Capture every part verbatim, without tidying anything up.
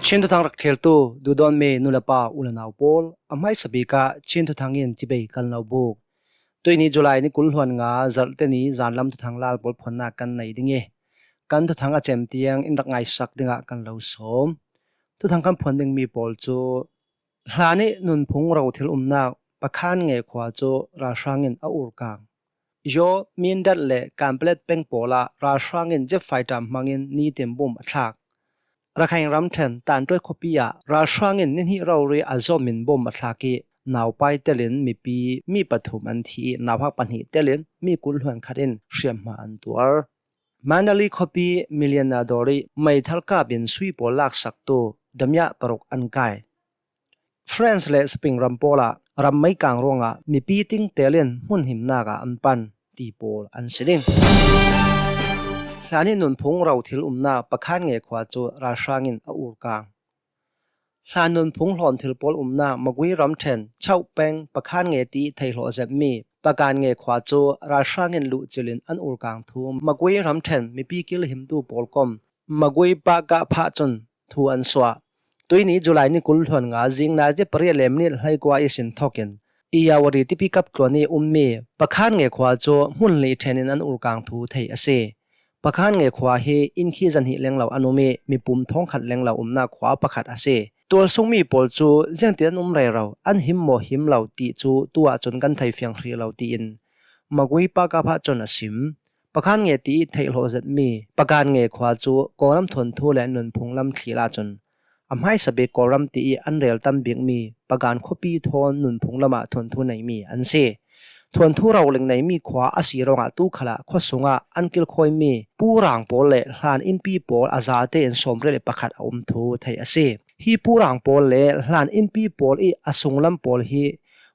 Chin thuthang rak thlirtu duhdawtmi nu le pa u le nau pawl, a hmaisa bik ah Chin thuthang in cibai kan lo buk. Tuihni July ni kul hluan nga, Zarhte ni zanlam thuthang lal pawl phuannak kan nei ding i, kan thuthang a cem tiang in rak ngaisak dingah kan lo sawm. Thuthang kan phuan dingmi pawl cu hlan i nunphung ro thil umnak Pakhan nge khua cu ralhrang in a urkang. Yaw, Mindat le Kanpalet peng pawl ah ralhrang in jet fighter hmangin nitin bom a thlak. Rakhine ramṭhen Tanṭuai khuapi ah ralhrang in nihnih rori a zawm in bom a thlak i, naupai telin mipi mi pathum an thi i, nauhak pahnih telin mi kul hluan khat in hriamhma an tuar. Mandalay khuapi Million Nador i meithal kap in sui pawl laksaktu damiah paruk an kai. France le Spain ram pawl ah ram meikang ruangah mipi ting telin hmun himnak ah an pan ti pawl an si ding. Hlan i nunphung ro thil umnak Pakhan nge khua cu ralhrang in a urkang. Hlan nunphung hlawn thil pawl umnak Magui ramṭhen Chauh peng Pakhan nge ti theihhlawh zetmi Pakan nge khua cu ralhrang in luhcil in an urkang thu Magui ramṭhen mipi kilhimtu pawl kom Magui Pakah phah cun thu an suah. Tuihni July ni kul hluan nga zing nazi pariat le minit hleikua ihsin thawkin Iyawari tipi kap tluan i ummi Pakhan nge khua cu hmun li ṭhen in an urkang thu theih a si. Pakhan nge khua hi inn khi zahnih lenglo an um i, mipum thawngkhat lenglo umnak khua pakhat a si. Tualsungmi pawl cu ziangtin an um rero, an him maw him lo ti cu tu ahcun kan thei fiang hrih lo, tiin Magui Pakah phah cun a sim. Pakhan nge ti i theihhlawh zetmi Pakan nge khua cu Kawlram thuanthu le nunphung lam thlir ahcun a hmaisa bik Kawlram ti i an rel tam bikmi Pakan khuapi thawn nunphung lamah thuanthu neimi an si. Thuanthu roling neimi khua a si ruangah tu khalah khua sungah an kilkhawimi purang pawl le hlan innpi pawl a zate in sawmriat le pakhat a um thu theih a si. Hi purang pawl le hlan innpi pawl i a sunglam pawl hi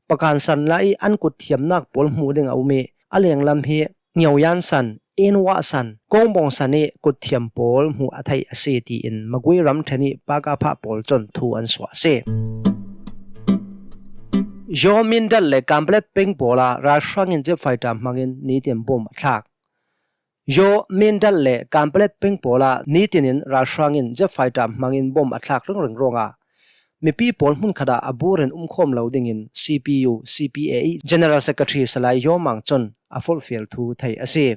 Pakan san la i an kutthiamnak pawl hmuh ding a um i, a lenglam hi Ngiauyan san, Enwah san, Kongbong san i kutthiam pawl hmuh a theih a si, tiin Magui ramṭhen i Pakah phah pawl cun thu an suah a si. Yaw, Mindat le Kanpalet peng pawl ah ralhrang in jet fighter hmangin nitin bom a thlak. Yaw, Mindat le Kanpalet peng pawl ah nitin in ralhrang in jet fighter hmangin bom a thlak ringring ruangah mipi pawl hmunkhat ah a bur in umkhawm lo dingin C P U, C P A i General Secretary Salai Yaw Mang cun a forhfial thu theih a si.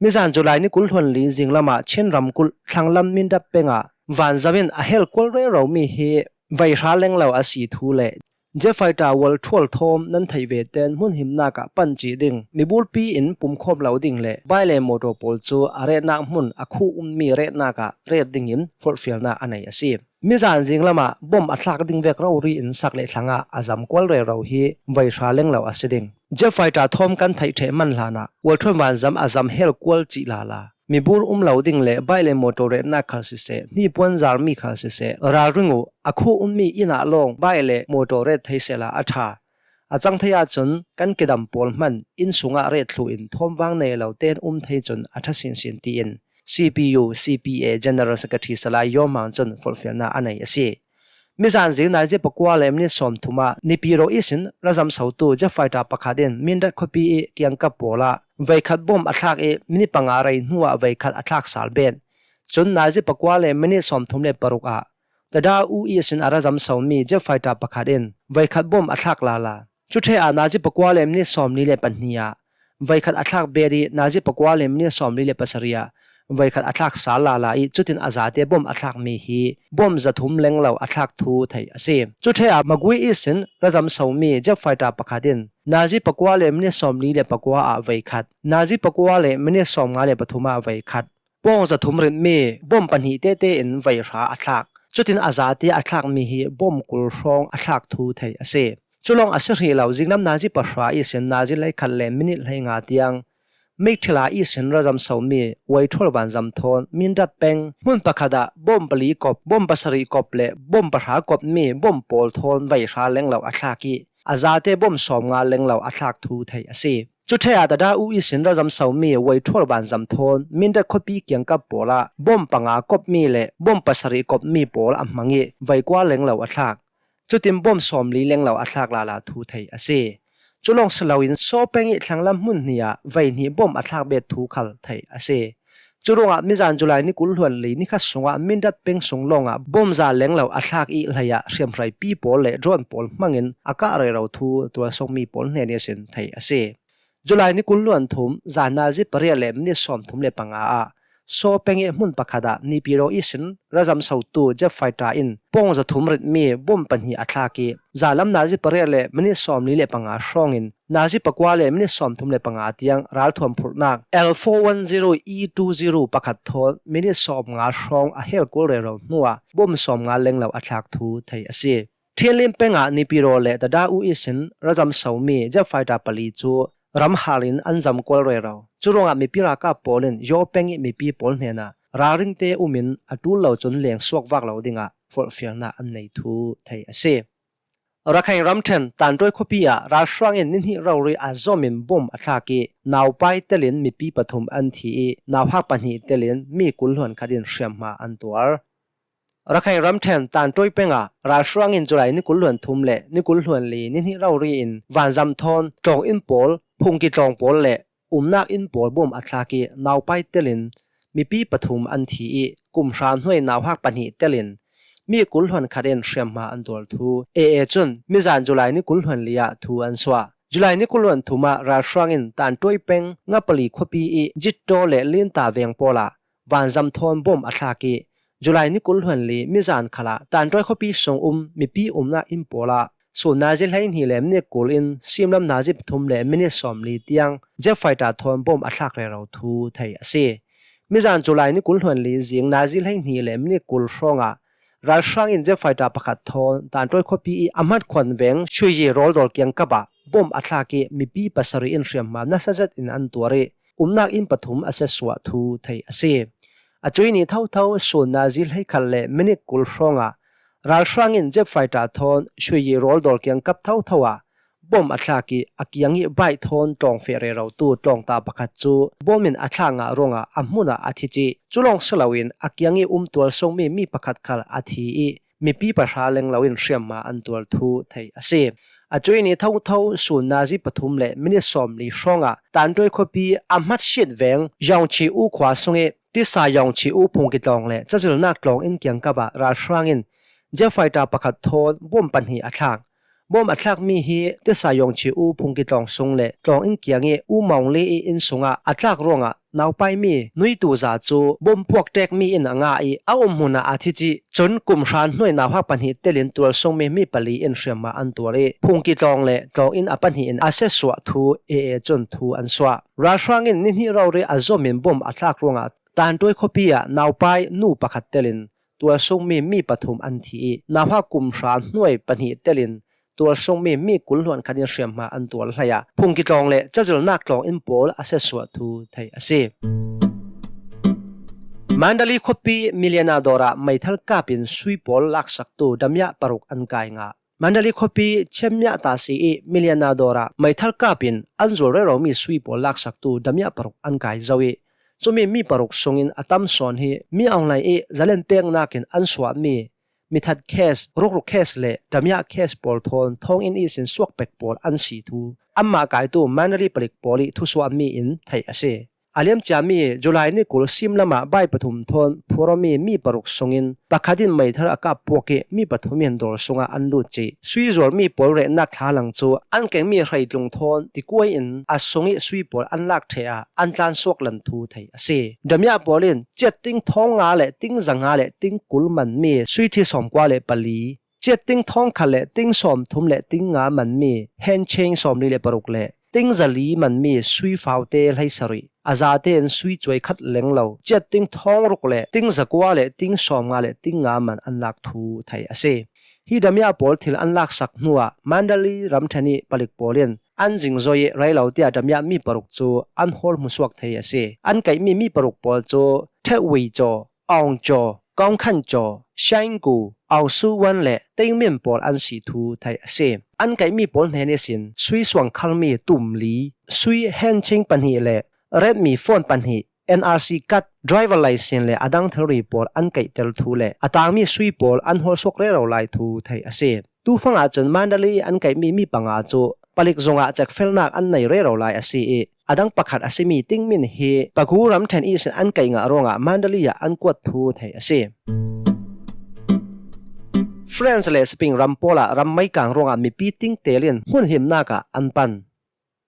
Mizan July ni kul hluan li zinglam ah Chin ramkulh thlanglam Mindat peng ah vanzam in a hel kual reromi hi veihra lenglo a si thu le jet fighter World Twelve thawm nan theih ve ten hmun himnak ah pan cih ding, mibulpi in pumkhawm lo ding le bike le motor pawl cu a retnak hmun a khuh ummi retnak ah ret dingin forhfialnak a nei a si. Mizan zinglam ah bom a thlak ding vek rori in sak le thlang ah a zam kual rero hi veihra lenglo a si ding. Jet fighter thawm kan theih ṭheh man hlan ah World Twelve vanzam a zam hel kual cih lala, mibur um lo ding le bike le motor retnak khal siseh, hnipuan zarmi khal siseh, ralring uh a khuh ummi inn ah lawng bike le motor ret thei sehla a ṭha. A cang thei ahcun kan kedam pawl hmanh inn sungah ret thluh in thawmvang nei lo ten um thei cun a ṭha sinsin, tiin C P U, C P A General Secretary Salai Yaw Mang cun forhfialnak a nei a si. Mizan zing nazi pakua le minit sawmthum ah Nipiro ihsin razam sotu jet fighter pakhat in Mindat khuapi i kiangkap pawl ah veikhat bom a thlak i minit panga rei hnu ah veikhat a thlak sal bet. Cun nazi pakua le minit sawmthum le paruk ah Tada U ihsin a razam somi jet fighter pakhat in veikhat bom a thlak lala. Cu ṭheh ah nazi pakua le minit sawmli le pahnih ah veikhat a thlak bet i nazi pakua le minit sawmli le pasarih ah veikhat a thlak sal lala i cutin a zate bom a thlakmi hi bom zathum lenglo a thlak thu theih a si. Cu ṭheh ah Magui ihsin razam somi jet fighter pakhat in nazi pakua le minit sawmli le pakua ah veikhat, nazi pakua le minit sawmnga le pathum ah veikhat, pawng zathum rinmi bom pahnih tete in veihra a thlak. Cutin a zate a thlakmi hi bom kul hrawng a thlak thu theih a si. Cu lawng a si hrih lo, zinglam nazi pahra ihsin nazi hleikhat le minit hleinga tiang Meiktila ihsin razam somi Waithual vanzam thawn Mindat peng hmun pakhat ah bom pali kop, bom pasarih kop le bom pahra kopmi bom pawl thawn veihra lenglo a thlak i a zate bom sawmnga lenglo a thlak thu theih a si. Cu ṭheh ah Tada U ihsin razam somi Waithual vanzam thawn Mindat khuapi kiangkap pawl ah bom panga kopmi le bom pasarih kopmi pawl a hmang i veikua lenglo a thlak. Cutin bom sawmli lenglo a thlak lala thu theih a si. Cu lawng si loin Saw peng i thlanglam hmun hnih ah veihnih bom a thlak bet thu khal theih a si. Curuangah mizan July ni kul hluan li ni khat sungah Mindat peng sung lawngah bom za lenglo a thlak ih hleiah hriamhraipi pawl le drone pawl hmangin a kah rero thu tualsawngmi pawl hnen ihsin theih a si. July ni kul hluan thum zan nazi pariat le minit sawmthum le panga ah Saw peng ih hmun pakhat ah Naypyidaw ihsin razam sotu jet fighter in pawng zathum ritmi bom pahnih a thlak ih, zalam nazi pariat le minit sawmli le panga hrawngin nazi pakua le minit sawmthum le panga tiang ralthuam phurhnak L four one zero E two zero pakhat thawn minit sawmnga hrawng a hel kul rero hnuah bom sawmnga lenglo a thlak thu theih a si. Ṭhianlin pengah Naypyidaw le Dadao ihsin razam somi jet fighter pali cu ram halin an zam kual rero. Curuangah mipi ralkap pawl in Yaw peng ih mipi pawl hnenah ralringte umin a ṭul lo cun leng suak vak lo dingah forhfialnak an nei thu theih a si. Rakhine ramṭhen Tantawi khuapi ah ralhrang in nihnih rori a zawmin bom a thlak ih naupai telin mipi pathum an thi ih nauhak pahnih telin mi kul hluan khat in hriamhma an tuar. Rakhine ramṭhen Tantawi pengah ralhrang in July ni kul hluan thum le ni kul hluan li nihnih rori in vanzam thawn tlawng inn pawl, phungki tlawng pawl le umnak inn pawl bom a thlak ih naupai telin mipi pathum an thi ih kum hra hnuai nauhak pahnih telin mi kul hluan khat in hriamhma an tuar thu A A cun mizan July ni kul hluan li ah thu an suah. July ni kul hluan thum ah ralhrang in Tantawi peng Ngapali khuapi ih Jitto le Linta veng pawl ah vanzam thawn bom a thlak ih, July ni kul hluan li mizan khalah Tantawi khuapi sung um mipi umnak inn pawl ah sun nazi hleihnih le minit kul in simlam nazi pathum le minit sawmli tiang jet fighter thawn bom a thlak rero thu theih a si. Mizan July ni kul hluan li zing nazi hleihnih le minit kul hrawngah ralhrang in jet fighter pakhat thawn Tantawi khuapi ih a hmatkhuan veng Shuiyi rawldawl kiangkap ah bom a thlak ih mipi pasarih in hriamhma nasa zet in an tuar ih umnak inn pathum a siatsuah thu theih a si. A cuih ni thotho sun nazi hleikhat le minit kul hrawngah ralhrang in jet fighter thawn Shuiyi rawldawl kiangkap thotho ah bom a thlak ih a kiang ih bike thawn tlawng feh rerotu tlawngta pakhat cu bom in a thlak ngah ruangah a hmun ah a thi cih. Cu lawng si loin a kiang ih um tualsungmi mi pakhat khal a thi ih mipi pahra lenglo in hriamhma an tuar thu theih a si. A cuih ni thotho sun nazi pathum le minit sawmli hrawngah Tantawi khuapi a hmat siat veng Yawngchi U khua sungih Tisa Yawngchi U phungki tlawng le cazilnak tlawng in kiangkap ah ralhrang in jet fighter pakhat thawn bom pahnih a thlak. Bom a thlakmi hi Tisa Yawngchi U phungki tlawng sung le tlawng in kiang ih U Mawng Li ih inn sungah a tlak ruangah naupai mi nuitu za cu bom puak ṭekmi in a ngah ih a umhmun ah a thi cih. Cun kum hra hnuai nauhak pahnih telin tualsungmi mi pali in hriamhma an tuar ih phungki tlawng le tlawng in a pahnih in a siatsuah thu A A cun thu an suah. Ralhrang in nihnih rori a zawmin bom a thlak ruangah Tantawi khuapi ah naupai nu pakhat telin tualsungmi mi pathum an thi ih nauhak kum hra hnuai pahnih telin tualsungmi mi kul hluan khat in hriamhma an tuar hleiah phungki tlawng le cazilnak tlawng in pawl a siatsuah thu theih a si. Mandalay khuapi Milyana dawr ah meithal kap in sui pawl laksaktu damiah paruk an kai ngah. Mandalay khuapi Chiammiah tasi ih Milyana dawr ah meithal kap in an zul reromi sui pawl laksaktu damiah paruk an kai zo ih cumi mi paruk sungin a tam sawn hi mi online ih zalen peknak in an suahmi mithat case, rukruk case le damiah case pawl thawn thawnginn ihsin suak pek pawl an si thu anmah kaitu Mandalay palik pawl ih thusuahmi in theih a si. A liamciami July ni kul simlam ah bai pathum thawn phurawmi mi paruk sungin pakhat in meithal a kap puak ih mi pathum in dawr sungah an lut cih. Sui zualmi pawl rehnak thlalang cu an kengmi hreitlung thawn tikuai in a sung ih sui pawl an lak ṭheh ah an tlan suak lan thu theih a si. Damiah pawl in ciatting thawng nga le ting za nga le ting kul manmi sui thi sawmkua le pali, ciatting thawng khat le ting sawmthum le ting nga manmi hencheng sawmli le paruk le ting zali manmi sui faute hleisarih, a zate in sui cuai khat lenglo ciatting thawng ruk le ting zakua le ting sawmnga le ting nga man an lak thu theih a si. Hi damiah pawl thil an laksak hnuah Mandalay ramṭhen ih palik pawl in an zingzoi ih rei lo tiah damiah mi paruk cu an hawl hmusuak thei a si. An kaihmi mi paruk pawl cu Ṭheuh Wei Caw, Aung Caw, Kong Khan Caw, Shaing Ku, Aung Su Wan le Teng Min pawl an si thu theih a si. An kaihmi pawl hnen ihsin sui suang khalmi tum li, sui henching pahnih le Redmi phone pahnih, N R C card, driver license le a dang thilri pawl an kaihter thu le a tangmi sui pawl an hawl suak rero lai thu theih a si. Tufang ahcun Mandalay an kaihmi mi panga cu palik zongah cekfelnak an nei rero lai a si ih, a dang pakhat a simi Tingmin hi Pagu ramṭhen ihsin an kaih ngah ruangah Mandalay ah an kuat thu theih a si. France le Spain ram pawlah ram meikang ruangah mipi ting tel in hmun himnak ah an pan.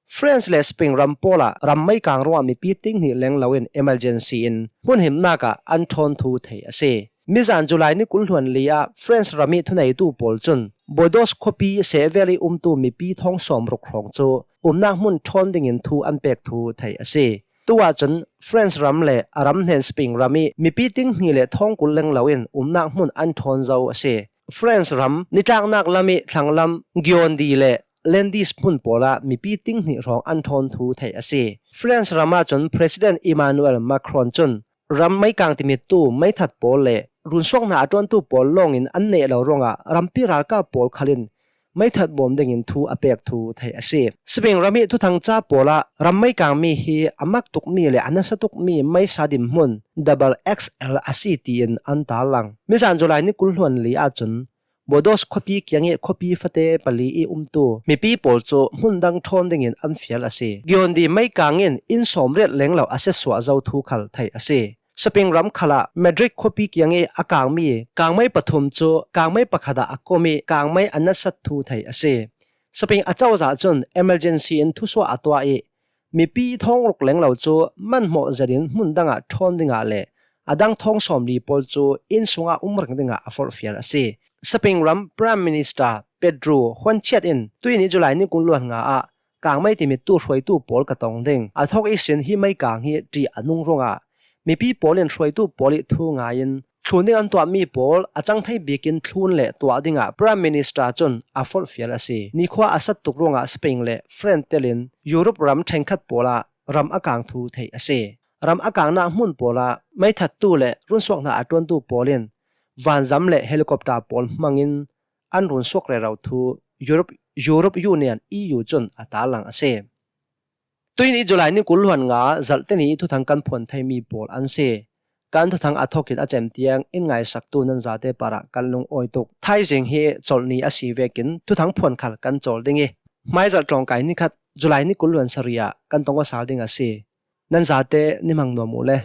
France le Spain ram pawlah ram meikang ruangah mipi ting hnih leng loin emergency in hmun himnak ah an ṭhawn thu theih a si. Mizan July ni kul hluan li ah France ram ih thuneitu pawl cun Bordeaux khuapi Seville ih umtu mipi thawng sawmruk hrawng cu umnak hmun ṭhawn dingin thu an pek thu theih a si. Tu ahcun France ram le a ram hnen Spain ram ih mipi ting hnih le thawng kul leng loin umnak hmun an ṭhawn zo a si. France ram nitlaknak lam ih thlanglam Gironde le Landes hmun pawlah mipi ting hnih hrawng an ṭhawn thu theih a si. France ram ahcun President Emmanuel Macron cun ram meikang timittu meithat pawl le runsuak hna a ṭuantu pawl lawngin an neh lo ruangah rampi ralkap pawl khal in meithat bawm dingin thu a pek thu theih a si. Spain ram ih thuthangca pawlah ram meikangmi hi a mak tukmi le a nasa tukmi meisa dinhmun double X L a si tiin an tarlang. Mizan July ni kul hluan li ahcun Bordeaux khuapi kiangih khuapi fate pali ih umtu mipi pawl cu hmun dang ṭhawn dingin an fial a si. Gironde meikang in inn sawmriat lenglo a siatsuah zo thu khal theih a si. Spain ram khalah Madrid khuapi kiangih a kangmi kangmei pathum cu kangmei pakhat ah a kom ih kangmei a nasat thu theih a si. Spain a cozah cun emergency in thusuah a tuah ih mipi thawng ruk lenglo cu manhmawh zetin hmun dangah ṭhawn dingah le a dang thawng sawmli pawl cu inn sungah um ring dingah a forhfial a si. Spain ram Prime Minister Pedro Sanchez in tuihni July ni kul hluan nga ah kangmei timittu hruaitu pawl ka tong ding. A thawk ihsin hi meikang hi ṭih a nung ruangah mipi pawl in hruaitu pawl ih thu ngai in thlun ding an tuahmi pawl a cang thei bikin thlun le tuah dingah Prime Minister cun a forhfial a si. Nikhua a sat tuk ruangah Spain le France telin Europe ram ṭhenkhat pawlah ram a kang thu theih a si. Ram a kangnak hmun pawlah meithattu le runsuak hna a ṭuantu pawl in vanzam le helicopter pawl hmangin an runsuak rero thu Europe, Europe Union E U cun a tarlang a si. Tuihni July ni kul hluan nga zalhte ni thuthang kan phuan theimi pawl an si. Kan thuthang a thawkin a cem tiang in ngaisaktu nan zate parah kan lungawi tuk. Thaizing hi colh ni a si vekin thuthang phuan khal kan cawl ding ih hmaizalh tlawngkai nikhat July ni kul hluan sarih ah kan tong aw sal ding a si. Nan zate ni hmang nuam uh le.